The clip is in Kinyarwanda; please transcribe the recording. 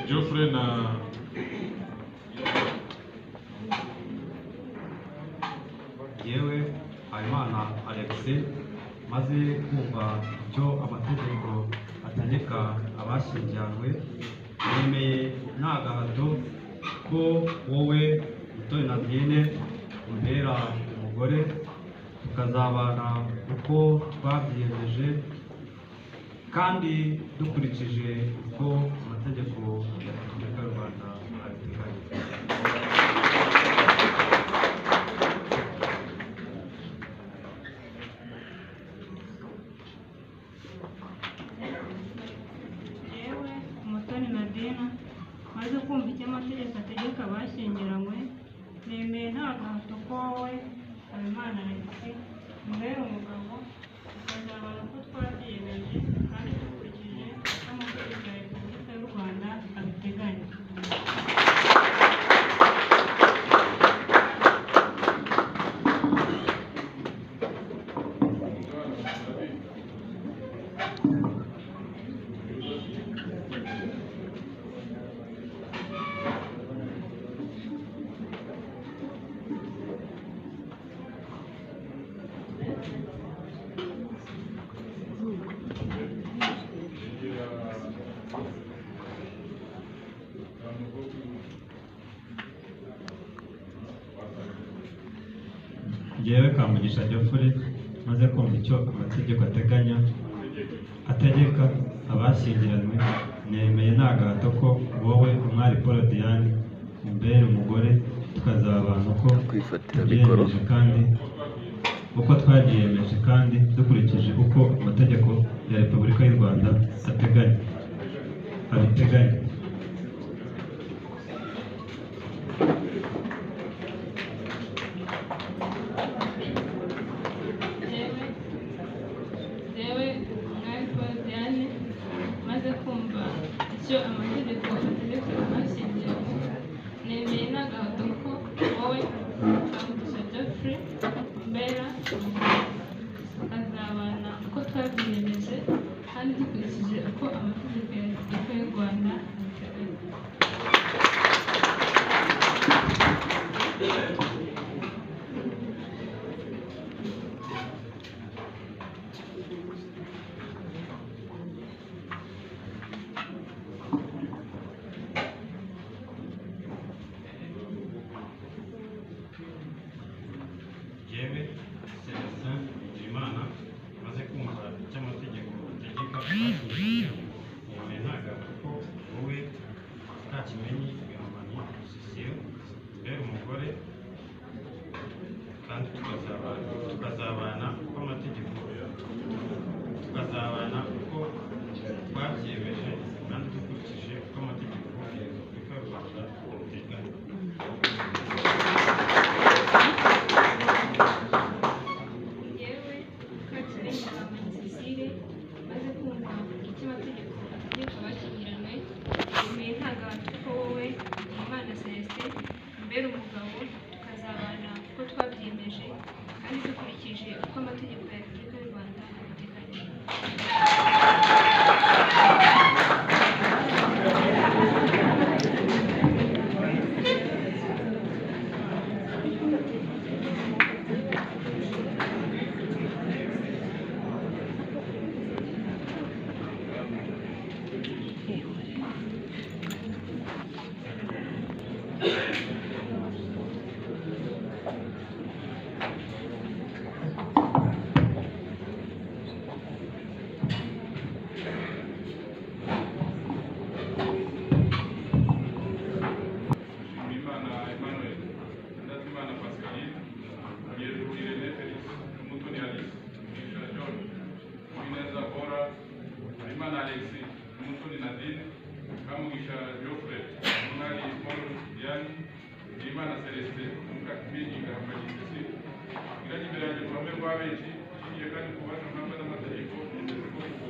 Geoffrey na Yewe Habimana Alexis, maze kumva icyo amategeko ategeka abashyingiranywe, nemeye nta gahato ko wowe Mutoni Nadine umbera umugore, tukazabana uko twabyiyemeje kandi dukurikije uko amategeko ya Repubulika y'u Rwanda abiteganya. Yewe Umutoni Nadine, maze kumva icyo amategeko ategeka abashyingiranywe, nemeye nta gahato ko wowe Habimana Alexis umbera umugabo, tukazabana uko twabyiyemeje kandi dukurikije uko amategeko ya Repubulika y'u Rwanda abiteganya. Njyewe Kamugisha Geoffrey, maze kumva icyo amategeko ateganya ategeka abashyingiranywe, nemeye nta gahato ko wowe Umwari Paul Diane umbera umugore, tukazabana uko Kwifatira mikoro. tubyiyemeje kandi uko twabyiyemeje kandi dukurikije uko amategeko ya Repubulika y'u Rwanda ateganya abiteganya. Yewe Umwari Paul Diane, maze kumva icyo amategeko ategeka abashyingiranywe, nemeye nta gahato ko wowe Kamugisha Geoffrey umbera umugabo, tukazabana uko twabyiyemeje kandi dukurikije uko amategeko ya Repubulika y'u Rwanda abiteganya. Njyewe Celestin Bigirimana, maze kumva icyo amategeko ategeka abashyingiranywe, nemeye nta gahato ko wowe Mukakimenyi Gahamanyi Cecile umbera umugore, kandi tukazabana uko amategeko tukazabana uko twabyiyemeje kandi dukurikije uko amategeko ya Repubulika y'u Rwanda abiteganya. Yewe Mukakimenyi Gahamanyi Cecile, maze kumva icyo amategeko ategeka abashyingiranywe, nemeye nta gahato ko wowe Bigirimana Celestin umbera umugabo, tukazabana uko twabyiyemeje kandi dukurikije uko amategeko ya Repubulika y'u Rwanda abiteganya. Nshimiyimana Emmanuel, Ndatimana Pascaline, Nyeruru Irene Felix, Umutoni Alice, Mugisha John, Uwineza Bora, Habimana Alexis, Umutoni Nadine, Kamugisha Geoffrey, Umwari Paul Diane, Bigirimana Celestin, Mukakimenyi Gahamanyi Cecile. Iragi imbere yanjye mu ruhame rwa benshi, ishingiye kandi ku bubasha mpabwa n'amategeko, yemeza ko